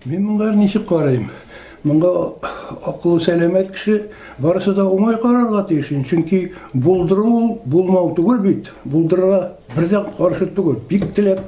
Мин моңа ничек карыйм? Монга акылы сәламәт кеше барысы да уңай карарга тиеш. Чөнки булдыру ул булмау түгел бит. Булдырырга бердән каршы түгел. Бик теләп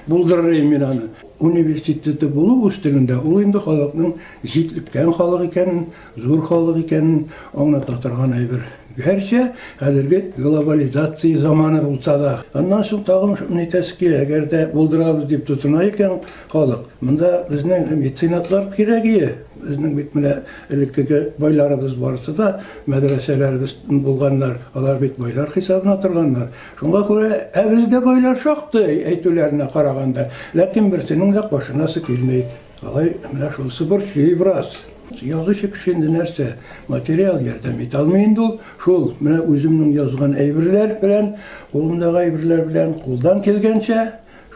булдырыр идем мин аны. Университеты булу үз телендә, ул инде халыкның җитлеккән халык икәнен, зур халык икәнен аңлата торган әйбер. Гәрчә хәзерге глобализация заманы булса да. Аннан соң тагын шуны әйтәсе килә, әгәр дә булдырабыз дип тотына икән халык, монда безнең меценатлар кирәк ие. Безнең бит менә элеккеге байларыбыз барысы да мәдрәсәләребез булганнар, алар бит байлар хисабына торганнар. Шуңа күрә, ә бездә байлар шактый, әйтүләренә караганда, ләкин берсенең дә кашынасы килми. Алай менә шунысы борчый бераз. Язучы кеше инде нәрсә, материал ярдәм итә алмый инде ул. Шул менә үземнең язган әйберләр белән, кулымдагы әйберләр белән кулдан килгәнчә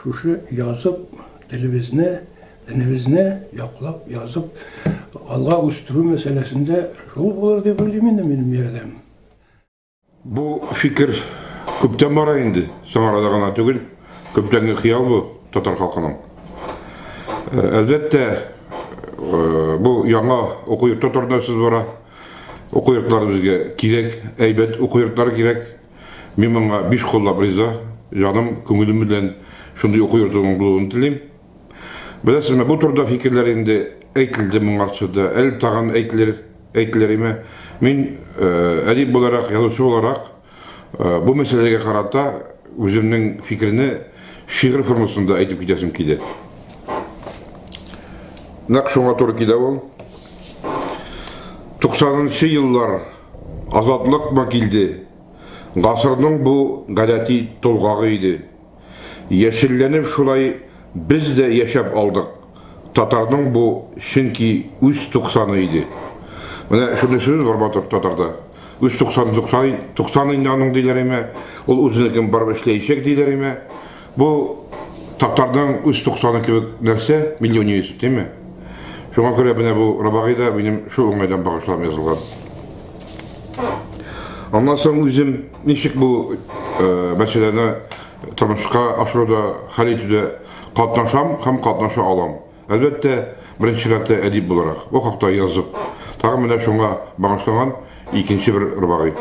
шушы язып, телебезне, динебезне яклап язып алга үстерү мәсьәләсендә шул булыр дип уйлыйм инде минем ярдәм. Бу фикер күптән бара инде, соң арада гына түгел, күптәнге хыял бу татар халкының. Э, әлбәттә, э, бу яңа уку йорты турында сүз бара. Уку йортлары безгә кирәк, әйбәт уку йортлары кирәк. Мин моңа биш куллап риза, җаным, күңелем белән шундый уку йортының булуын телим. Беләсезме, бу турыда фикерләр инде әйтелде моңарчы да, әле тагын әйтелер, әйтелер име. Мин э, әдип буларак, язучы буларак э, бу мәсьәләгә карата үземнең фикерне шигырь формасында әйтеп китәсем килде. Нәкъ шуңа туры килә ул. 90 еллар азатлыкмы килде? Гасырның бу гадәти тулгагы иде. Яшелләнеп шулай без дә яшәп алдык. Татарның бу чөнки үз туксаны иде. Менә шундый сүз бар батыр татарда. Үз туксан, туксан, туксан инде аның диләр име. Ул үзенекен барып эшләячәк диләр име. Бу татарның үз туксаны кебек нәрсә, милли университет, димме? Шуңа күрә менә бу Рабагый да минем шул уңайдан багышлап язылган. Аннан соң үзем ничек бу э, мәсьәләне тормышка ашыруда, хәл итүдә катнашам һәм катнаша алам. Әлбәттә, беренче рәттә әдип буларак, бу хакта язып, тагын менә шуңа багышланган икенче бер рубагый.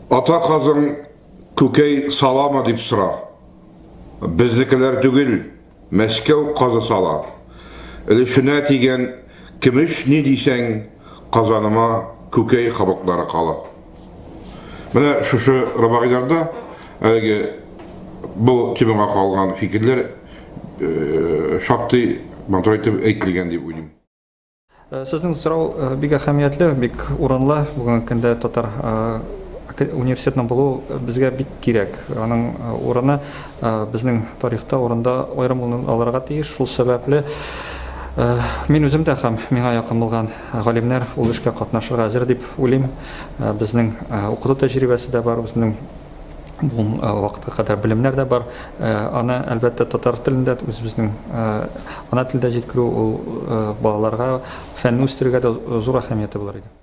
Ата казың күкәй саламы дип сора. Безнекеләр түгел, Мәскәү казы сала. Өлешенә тигән көмеш ни дисәң, казаныма күкәй кабыклары кала. Менә шушы рабагыйларда әлеге бу темага калган фикерләр э, шактый матур итеп әйтелгән дип уйлыйм. Э, сезнең сорау э, бик әһәмиятле, бик урынлы. Бүгенге көндә татар э, университетының булуы безгә бик кирәк. Аның урыны безнең тарихта урында аерым урын алырга тиеш. Шул сәбәпле мин үзем дә һәм миңа якын булган галимнәр ул эшкә катнашырга әзер дип уйлыйм. Безнең укыту тәҗрибәсе дә бар, үзенең бу вакытка кадәр белемнәр дә бар. Аны, әлбәттә, татар телендә үзебезнең ана телдә җиткерү ул балаларга фәнне үстерергә дә зур әһәмияте булыр иде.